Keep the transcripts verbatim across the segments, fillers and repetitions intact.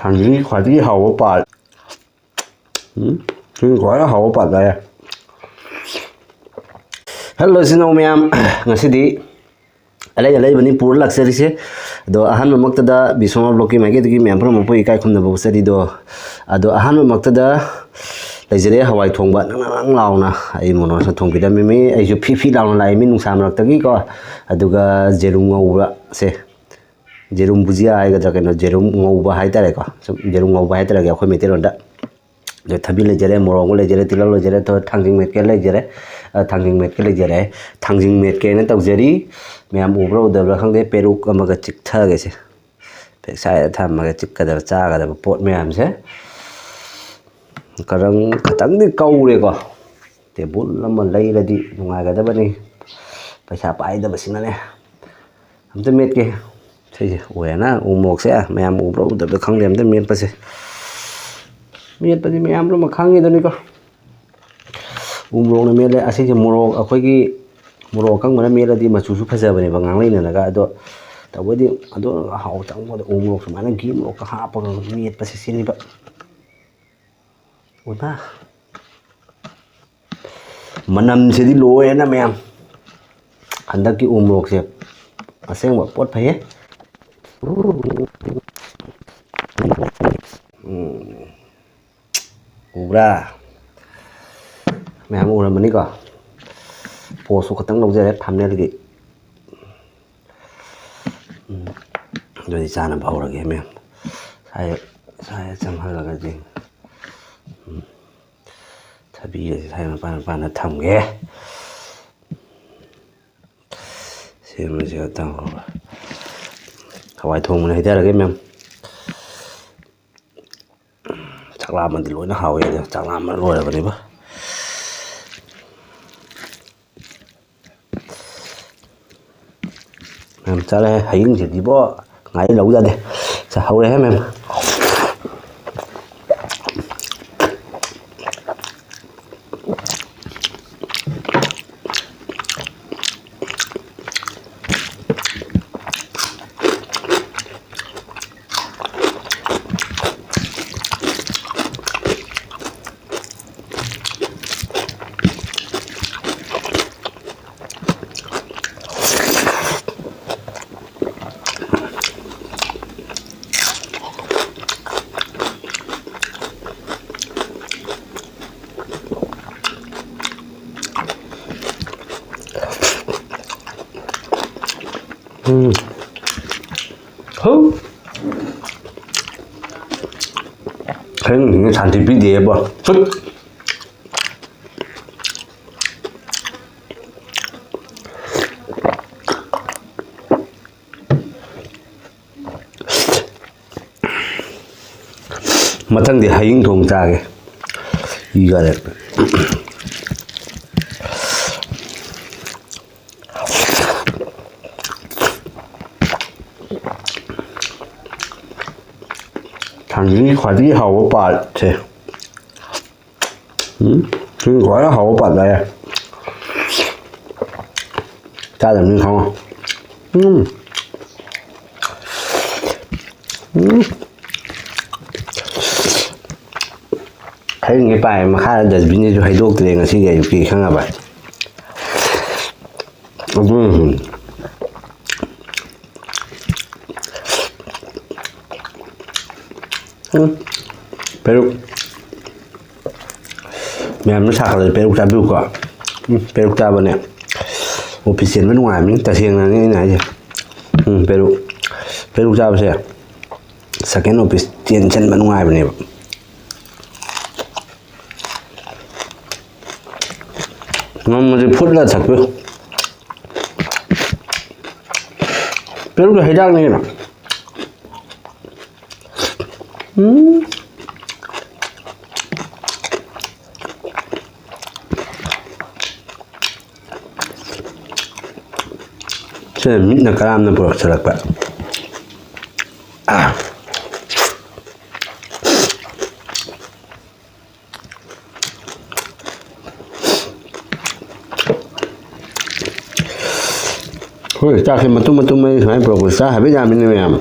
ꯊꯥꯡꯖꯤꯡꯒꯤ ꯈ꯭ꯋꯥꯏꯗꯒꯤ ꯍꯥꯎꯕ ꯄꯥꯔꯠ꯫ ꯎꯝ, ꯁꯤꯅ ꯈ꯭ꯋꯥꯏꯗꯒꯤ ꯍꯥꯎꯕ ꯄꯥꯔꯠ ꯍꯥꯏꯔꯦ꯫ ꯍꯦꯜꯂꯣ, ꯏꯆꯤꯟ ꯏꯅꯥꯎ ꯃꯌꯥꯝ, ꯉꯁꯤꯗꯤ ꯑꯂꯩ ꯑꯂꯩꯕꯅꯤ ꯄꯨꯔ ꯂꯥꯛꯆꯔꯤꯁꯦ꯫ ꯑꯗꯣ ꯑꯍꯥꯟꯕꯃꯛꯇꯗ ꯕꯤꯁ꯭ꯋꯥ ꯕ꯭ꯂꯣꯛꯀꯤ ꯃꯥꯏꯀꯩꯗꯒꯤ ꯃꯌꯥꯝ ꯄꯨꯝꯅꯃꯛꯄꯨ ꯏꯀꯥꯏ ꯈꯨꯝꯅꯕ ꯎꯠꯆꯔꯤꯗꯣ꯫ ꯑꯗꯣ ꯑꯍꯥꯟꯕꯃꯛꯇꯗ ꯂꯩꯖꯔꯦ ꯍꯋꯥꯏ ꯊꯣꯡꯕ ꯅꯪ ꯅꯪ ꯅꯪ ꯂꯥꯎꯅ ꯑꯩ ꯃꯣꯅꯣꯁꯅ ꯊꯣꯡꯕꯤꯔꯝꯃꯤꯃꯤ꯫ ꯑꯩꯁꯨ ꯐꯤ ꯐꯤ ꯂꯥꯎꯅ ꯂꯥꯛꯏꯃꯤ ꯅꯨꯡꯁꯥ ꯃꯔꯛꯇꯒꯤꯀꯣ꯫ ꯑꯗꯨꯒ ꯖꯦꯔꯨꯝ ꯉꯧꯕꯁꯦ, ꯖꯦꯔꯨꯝ ꯕꯨꯖꯤꯌꯥ ꯍꯥꯏꯒꯗ꯭ꯔꯥ ꯀꯩꯅꯣ, ꯖꯦꯔꯨꯝ ꯉꯧꯕ ꯍꯥꯏꯇꯥꯔꯦꯀꯣ꯫ ꯁꯨꯝ ꯖꯦꯔꯨꯝ ꯉꯧꯕ ꯍꯥꯏꯇꯥꯔꯦ ꯑꯩꯈꯣꯏ ꯃꯩꯇꯩꯂꯣꯟꯗ꯫ ꯑꯗꯣ ꯊꯕꯤ ꯂꯩꯖꯔꯦ, ꯃꯣꯔꯣꯛ ꯑꯃ ꯂꯩꯖꯔꯦ, ꯇꯤꯜꯍꯧ ꯂꯩꯖꯔꯦ, ꯑꯗꯣ ꯊꯥꯡꯖꯤꯡ ꯃꯦꯠꯀꯦ ꯂꯩꯖꯔꯦ꯫ ꯑ, ꯊꯥꯡꯖꯤꯡ ꯃꯦꯠꯀꯦ ꯂꯩꯖꯔꯦ꯫ ꯊꯥꯡꯖꯤꯡ ꯃꯦꯠꯀꯦꯅ ꯇꯧꯖꯔꯤ꯫ ꯃꯌꯥꯝ ꯎꯕ꯭ꯔꯥ ꯎꯗꯕ꯭ꯔꯥ ꯈꯪꯗꯦ, ꯄꯦꯔꯨꯛ ꯑꯃꯒ ꯆꯤꯛꯊꯒꯦꯁꯦ꯫ ꯄꯦꯛ ꯁꯥꯏꯗ ꯊꯝꯃꯒ ꯆꯤꯛꯀꯗꯕ ꯆꯥꯒꯗꯕ ꯄꯣꯠ ꯃꯌꯥꯝꯁꯦ꯫ ꯀꯔꯪ ꯈꯇꯪꯗꯤ ꯀꯧꯔꯦꯀꯣ꯫ ꯇꯦꯕꯜ ꯑꯃ ꯂꯩꯔꯗꯤ ꯅꯨꯡꯉꯥꯏꯒꯗꯕꯅꯤ꯫ ꯄꯩꯁꯥ ꯄꯥꯏꯗꯕꯁꯤꯅꯅꯦ꯫ ꯑꯝꯇ ꯃꯦꯠꯀꯦ꯫ ꯁꯤꯁꯦ ꯎꯔꯦꯅ ꯎ ꯃꯣꯔꯣꯛꯁꯦ꯫ ꯃꯌꯥꯝ ꯎꯕ꯭ꯔꯥ ꯎꯗꯕ꯭ꯔꯥ ꯈꯪꯗꯦ꯫ ꯑꯝꯇ ꯃꯦꯠꯄꯁꯦ꯫ ꯃꯦꯠꯄꯗꯤ ꯃꯌꯥꯝ ꯄꯨꯝꯅꯃꯛ ꯈꯪꯉꯤꯗꯨꯅꯤꯀꯣ꯫ ꯎ ꯃꯣꯔꯣꯛꯅ ꯃꯦꯠꯂꯦ꯫ ꯑꯁꯤꯁꯦ ꯃꯣꯔꯣꯛ, ꯑꯩꯈꯣꯏꯒꯤ ꯃꯣꯔꯣꯛ ꯑꯀꯪꯕꯅ ꯃꯦꯠꯂꯗꯤ ꯃꯆꯨꯁꯨ ꯐꯖꯕꯅꯦꯕ, ꯉꯥꯡꯂꯩꯅꯔꯒ꯫ ꯑꯗꯣ ꯇꯧꯕꯗꯤ ꯑꯗꯨ ꯍꯥꯎ ꯆꯪꯕꯗ ꯎ ꯃꯣꯔꯣꯛ ꯁꯨꯃꯥꯏꯅ ꯘꯤ ꯃꯣꯔꯣꯛꯀ ꯍꯥꯞꯄꯒ ꯃꯦꯠꯄꯁꯦ ꯁꯤꯅꯦꯕ꯫ ꯎꯅ ꯃꯅꯝꯁꯤꯗꯤ ꯂꯣꯏꯔꯦꯅ ꯃꯌꯥꯝ꯫ ꯍꯟꯗꯛꯀꯤ ꯎ ꯃꯣꯔꯣꯛꯁꯦ ꯑꯁꯦꯡꯕ ꯄꯣꯠ ꯐꯩꯌꯦ꯫ ꯎꯝ꯫ ꯎꯕ꯭ꯔꯥ? ꯃꯌꯥꯝ ꯎꯔꯝꯃꯅꯤꯀꯣ꯫ ꯄꯣꯁꯁꯨ ꯈꯛꯇꯪ ꯂꯧꯖꯔꯦ ꯊꯝꯅꯦꯜꯒꯤ꯫ ꯎꯝ꯫ ꯑꯗꯨꯗꯤ ꯆꯥꯅꯕ ꯍꯧꯔꯒꯦ ꯃꯌꯥꯝ꯫ ꯁꯥꯏ, ꯁꯥꯏ ꯆꯪꯍꯜꯂꯒꯗꯤ꯫ ꯎꯝ꯫ ꯊꯕꯤꯒꯁꯦ ꯁꯥꯏ ꯃꯄꯥꯟ ꯃꯄꯥꯟꯗ ꯊꯝꯒꯦ꯫ ꯁꯦꯝꯕꯁꯦ ꯈꯛꯇꯪ ꯍꯋꯥꯏ ꯊꯣꯡꯕꯅ ꯍꯩꯊꯔꯒꯦ ꯃꯌꯥꯝ꯫ ꯆꯥꯛꯂꯥꯝꯃꯗꯤ ꯂꯣꯏꯅ ꯍꯥꯎꯋꯦ꯫ ꯑꯗꯣ ꯆꯥꯛꯂꯥꯝꯃ ꯂꯣꯏꯔꯕꯅꯦꯕ꯫ ꯃꯌꯥꯝ ꯆꯥꯔꯦ꯫ ꯍꯌꯦꯡꯁꯤꯗꯤꯕꯣ ꯉꯥꯔꯤ ꯂꯧ ꯌꯥꯗꯦ꯫ ꯆꯥꯍꯧꯔꯦꯍꯦ ꯃꯌꯥꯝ꯫ ꯎꯝ꯫ ꯍꯧ꯫ ꯈꯪꯗꯦꯅꯦ, ꯁꯥꯟꯇꯤ ꯄꯤꯗꯦꯕꯣ꯫ ꯍꯨꯠ꯫ ꯃꯊꯪꯗꯤ ꯍꯌꯤꯡ ꯊꯣꯡ ꯆꯥꯒꯦ꯫ ꯏ ꯀꯥꯔꯦ꯫ ꯊꯥꯡꯖꯤꯡꯒꯤ ꯈ꯭ꯋꯥꯏꯗꯒꯤ ꯍꯥꯎꯕ ꯄꯥꯔꯠꯁꯦ꯫ ꯎꯝ, ꯁꯤꯅ ꯈ꯭ꯋꯥꯏ ꯍꯥꯎꯕ ꯄꯥꯔꯠ ꯍꯥꯏꯔꯦ꯫ ꯆꯥꯗꯕꯅꯤꯅ ꯈꯪꯉꯣ꯫ ꯎꯝ꯫ ꯎꯝ꯫ ꯍꯌꯤꯡꯒꯤ ꯄꯥꯏ ꯃꯈꯥꯗ dustbin-ꯁꯤꯁꯨ ꯍꯩꯗꯣꯛꯇ꯭ꯔꯦ ꯉꯁꯤꯒꯤ ꯑꯌꯨꯛꯀꯤ, ꯈꯪꯉꯕ? ꯑꯗꯨꯅ ꯎꯝ, ꯄꯦꯔꯨꯛ꯫ ꯃꯌꯥꯝꯅ ꯁꯥꯒꯠꯂꯗꯤ ꯄꯦꯔꯨꯛ ꯆꯥꯕꯤꯌꯨꯀꯣ꯫ ꯎꯝ, ꯄꯦꯔꯨꯛ ꯆꯥꯕꯅꯦ ꯑꯣꯐꯤꯁ ꯆꯦꯟꯕ ꯅꯨꯡꯉꯥꯏꯕꯅꯤ, ꯇꯁꯦꯡꯅꯅꯤ ꯑꯩꯅ ꯍꯥꯏꯁꯦ꯫ ꯎꯝ, ꯄꯦꯔꯨꯛ, ꯄꯦꯔꯨꯛ ꯆꯥꯕꯁꯦ second office ꯆꯦꯟꯁꯤꯟꯕ ꯅꯨꯡꯉꯥꯏꯕꯅꯦꯕ꯫ ꯉꯝꯃꯗꯤ ꯐꯨꯠꯂ ꯊꯛꯄꯤꯌꯨ꯫ ꯄꯦꯔꯨꯛꯀꯤ ꯍꯩꯔꯥꯡꯅꯤ ꯀꯩꯅꯣ꯫ ꯎꯝ꯫ ꯁꯤꯅ ꯃꯤꯠꯅ ꯀꯔꯥꯝꯅ ꯄꯨꯔꯛꯆꯔꯛꯄ꯫ ꯑꯥ꯫ ꯍꯣꯏ, ꯆꯥꯛꯁꯦ ꯃꯇꯨꯝ ꯃꯇꯨꯝ ꯑꯩ ꯁꯨꯃꯥꯏꯅ ꯄꯨꯔꯛꯄꯁꯦ ꯆꯥ ꯍꯥꯏꯐꯦꯠ ꯌꯥꯝꯃꯤꯅꯦ ꯃꯌꯥꯝ꯫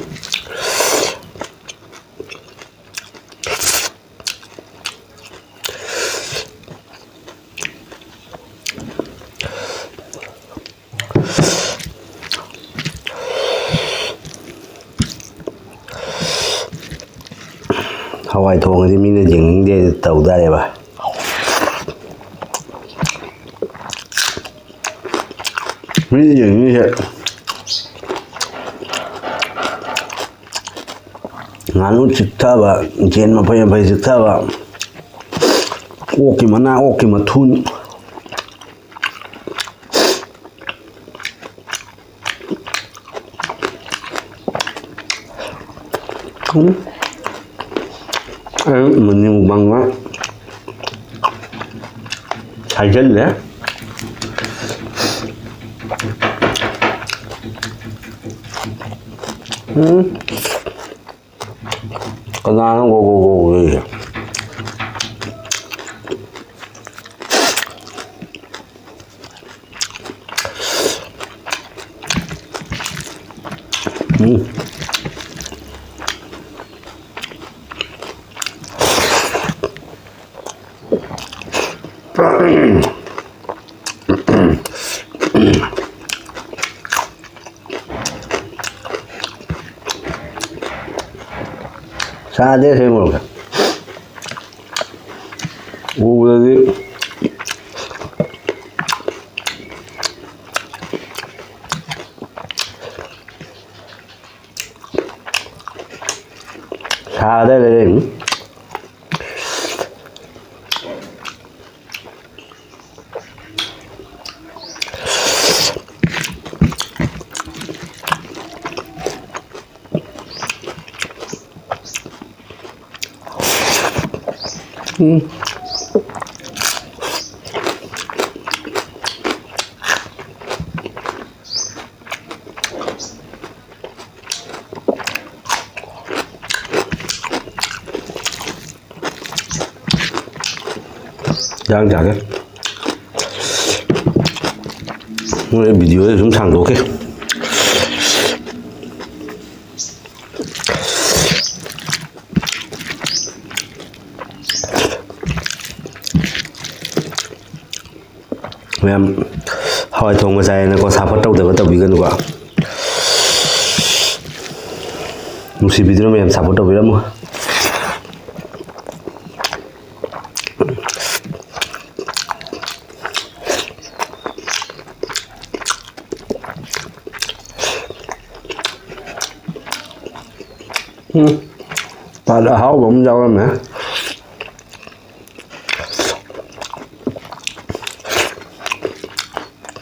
ꯍꯋꯥꯏ ꯊꯣꯡꯉꯗꯤ ꯃꯤꯅ ꯌꯦꯡꯅꯤꯡꯗꯦ ꯇꯧ ꯇꯥꯔꯦꯕ꯫ ꯃꯤꯅ ꯌꯦꯡꯅꯤꯡꯉꯤꯁꯦ ꯉꯥꯅꯨ ꯆꯤꯛꯊꯕ, ꯌꯦꯟ ꯃꯐꯩ ꯃꯐꯩ ꯆꯤꯛꯊꯕ, ꯑꯣꯛꯀꯤ ꯃꯅꯥ, ꯑꯣꯛꯀꯤ ꯃꯊꯨꯟ꯫ ꯎꯝ꯫ ꯑꯩ ꯃꯅꯤꯡ ꯄꯥꯡꯕ ꯁꯥꯏꯖꯜꯂꯦ꯫ ꯎꯝ꯫ ꯀꯅꯥꯅꯣ ꯒꯣ ꯒꯣ ꯒꯣ ꯒꯣ ꯂꯩꯔꯤꯁꯦ? ꯎꯝ꯫ ꯁꯥꯗꯦ ꯑꯁꯦꯡꯕ꯫ ꯎꯕꯗꯗꯤ ꯁꯥꯗ ꯂꯩꯔꯦ꯫ ꯎꯝ꯫ ꯌꯥꯡ ꯌꯥꯒꯦ꯫ ꯃꯣꯏ ꯚꯤꯗꯤꯑꯣꯁꯦ ꯁꯨꯝ ꯁꯥꯡꯗꯣꯛꯀꯦ꯫ ꯃꯌꯥꯝ ꯍꯋꯥꯏ ꯊꯣꯡꯕ ꯆꯥꯏꯌꯦꯅꯀꯣ, ꯁꯞꯄꯣꯔꯠ ꯇꯧꯗꯕ ꯇꯧꯕꯤꯒꯅꯨꯀꯣ꯫ ꯅꯨꯡꯁꯤꯕꯤꯗꯨꯅ ꯃꯌꯥꯝ ꯁꯞꯄꯣꯔꯠ ꯇꯧꯕꯤꯔꯝꯃꯣ꯫ ꯎꯝ꯫ ꯄꯥꯠ ꯑꯍꯥꯎꯕ ꯑꯃ ꯌꯥꯎꯔꯝꯃꯦ꯫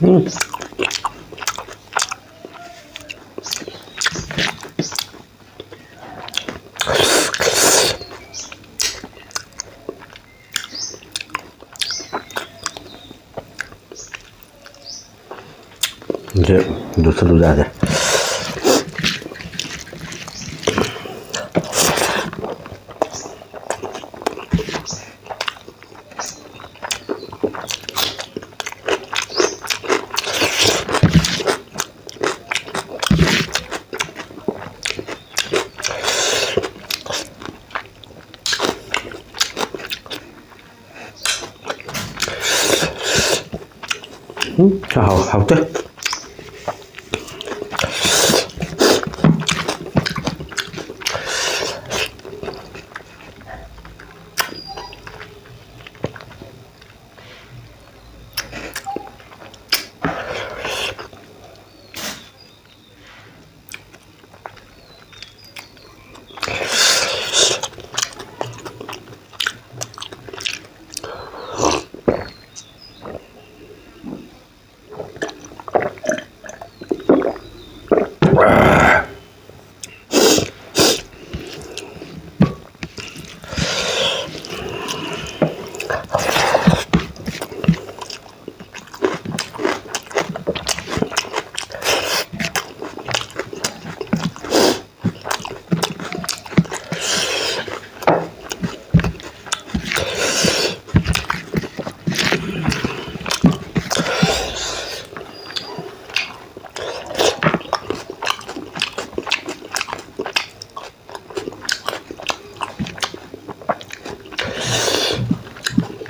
ꯎꯝ꯫ ꯁꯦ ꯗꯨꯁꯜꯂꯨ ꯌꯥꯗꯦ꯫ ꯎꯝ, ꯍꯥꯎ-, ꯍꯥꯎꯇꯦ꯫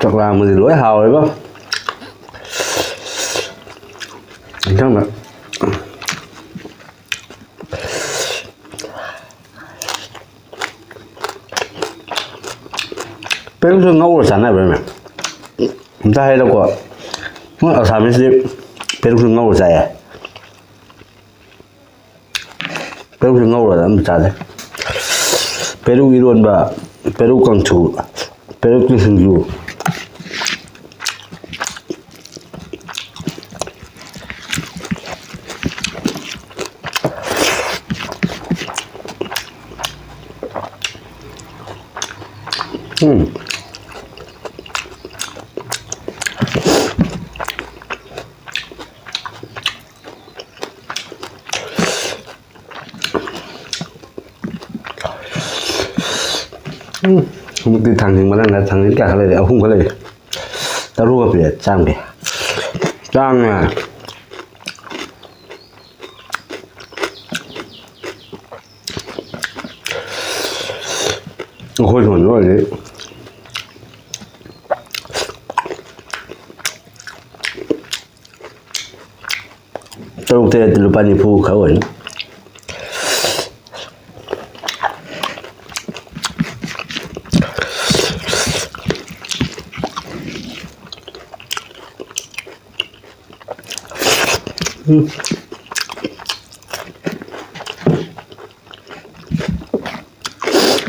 ꯆꯥꯛ ꯂꯥꯝꯕꯗꯤ ꯂꯣꯏ ꯍꯥꯎꯔꯦꯕ꯫ ꯏꯟꯖꯥꯡꯗ ꯄꯦꯔꯨꯛꯁꯨ ꯉꯧꯔ ꯆꯥꯅꯕ꯭ꯔꯅꯦ? ꯑꯝꯇ ꯍꯥꯏꯔꯛꯑꯣ꯫ ꯃꯣꯏ ꯑꯁꯥꯃꯤꯁꯇꯤ ꯄꯦꯔꯨꯛꯁꯨ ꯉꯧꯔ ꯆꯥꯏꯌꯦ꯫ ꯄꯦꯔꯨꯛꯁꯨ ꯉꯧꯔꯒ ꯑꯗꯨꯝ ꯆꯥꯖꯩ꯫ ꯄꯦꯔꯨꯛ ꯏꯔꯣꯟꯕ, ꯄꯦꯔꯨꯛ ꯀꯥꯡꯁꯨ, ꯄꯦꯔꯨꯛꯀꯤ ꯁꯤꯡꯖꯨ꯫ ꯎꯝ꯫ ꯎꯝ, ꯍꯧꯖꯤꯛꯇꯤ ꯊꯥꯡꯖꯤꯡ ꯃꯅꯥ ꯉꯥꯏ, ꯊꯥꯡꯖꯤꯡ ꯀꯌꯥ ꯈꯛ ꯂꯩꯔꯦ? ꯑꯍꯨꯝ ꯈꯛ ꯂꯩꯔꯦ꯫ ꯇꯔꯨꯛꯀ ꯄꯤꯔꯦ ꯆꯥꯝꯒꯤ꯫ ꯆꯥꯝꯃ꯫ ꯑꯩꯈꯣꯏ ꯁꯣꯝꯗ ꯑꯣꯏꯔꯗꯤ ꯇꯔꯨꯛ ꯇꯔꯦꯠꯇ ꯂꯨꯄꯥ ꯅꯤꯐꯨ ꯈꯛ ꯑꯣꯏꯅꯤ꯫ ꯎꯝ꯫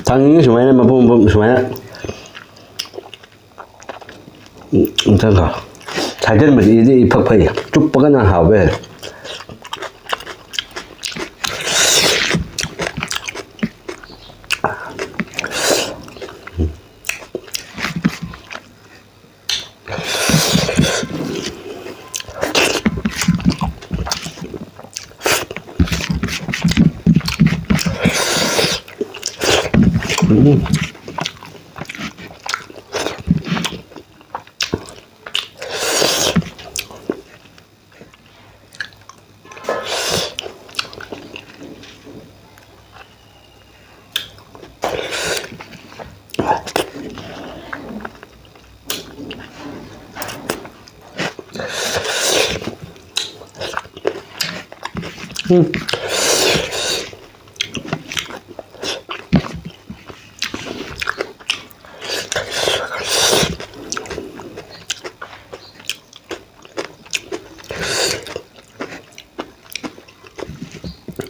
ꯊꯥꯡꯖꯤꯡꯁꯦ ꯁꯨꯃꯥꯏꯅ ꯃꯄꯨꯝ ꯃꯄꯨꯝ ꯁꯨꯃꯥꯏꯅ ꯁꯥꯏꯖꯟꯕꯁꯤꯗꯤ ꯏꯐ ꯐꯩ꯫ ꯆꯨꯞꯄꯒꯅ ꯍꯥꯎꯕ ꯍꯦꯜꯂꯦ꯫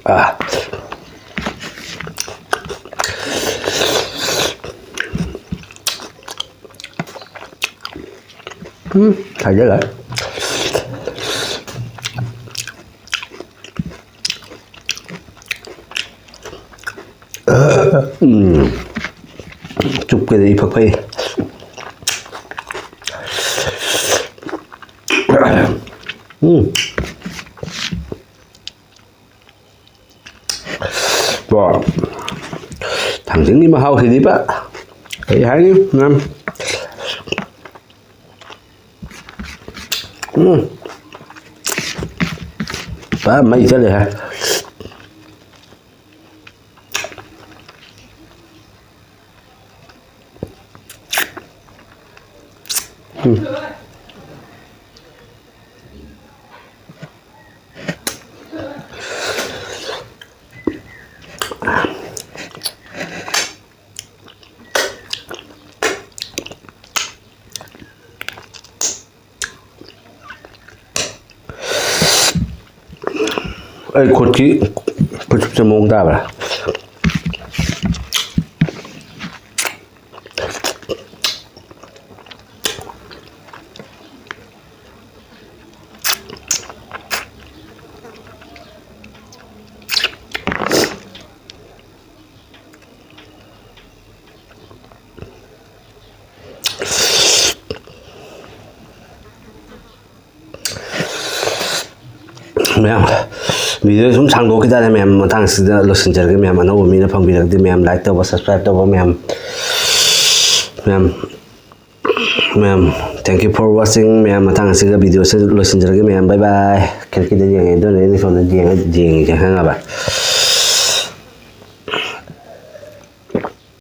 ꯑꯥ꯫ ꯎꯝ, ꯍꯥꯏꯖꯜꯂꯦ꯫ ꯎꯝ꯫ ꯆꯨꯞꯀꯦꯗ ꯏꯐꯛ ꯐꯩ꯫ ꯎꯝ꯫ ꯀꯣ, ꯊꯥꯡꯖꯤꯡꯒꯤ ꯃꯍꯥꯎꯁꯤꯗꯤꯕ ꯀꯩ ꯍꯥꯏꯅꯤ, ꯃꯌꯥꯝ? ꯎꯝ꯫ ꯄꯨꯔꯥ ꯃꯩ ꯆꯠꯂꯦ ꯍꯥꯏ꯫ ꯎꯝ꯫ ꯑꯩ ꯈꯨꯠꯀꯤ ꯈꯨꯠꯁꯦ ꯃꯑꯣꯡ ꯇꯥꯕ꯭ꯔꯥ? ꯃꯌꯥꯝ, video ꯁꯨꯝ ꯁꯥꯡꯗꯣꯛꯈꯤ ꯇꯥꯔꯦ ꯃꯌꯥꯝ, ꯃꯇꯥꯡꯁꯤꯗ ꯂꯣꯏꯁꯤꯟꯖꯔꯒꯦ ꯃꯌꯥꯝ꯫ ꯑꯅꯧꯕ ꯃꯤꯅ ꯐꯪꯕꯤꯔꯒꯗꯤ ꯃꯌꯥꯝ like ꯇꯧꯕ, subscribe ꯇꯧꯕ ꯃꯌꯥꯝ, ꯃꯌꯥꯝ, ꯃꯌꯥꯝ, thank you for watching ꯃꯌꯥꯝ꯫ ꯃꯇꯥꯡ ꯑꯁꯤꯗ video ꯁꯦ ꯂꯣꯏꯁꯤꯟꯖꯔꯒꯦ ꯃꯌꯥꯝ, bye bye꯫ ꯈꯤꯔꯀꯤꯗ ꯌꯦꯡꯉꯦ, ꯑꯗꯨꯅ ꯑꯩꯅ ꯁꯣꯝꯗ ꯌꯦꯡꯉ-, ꯌꯦꯡꯉꯤꯁꯦ ꯈꯪꯉꯕ?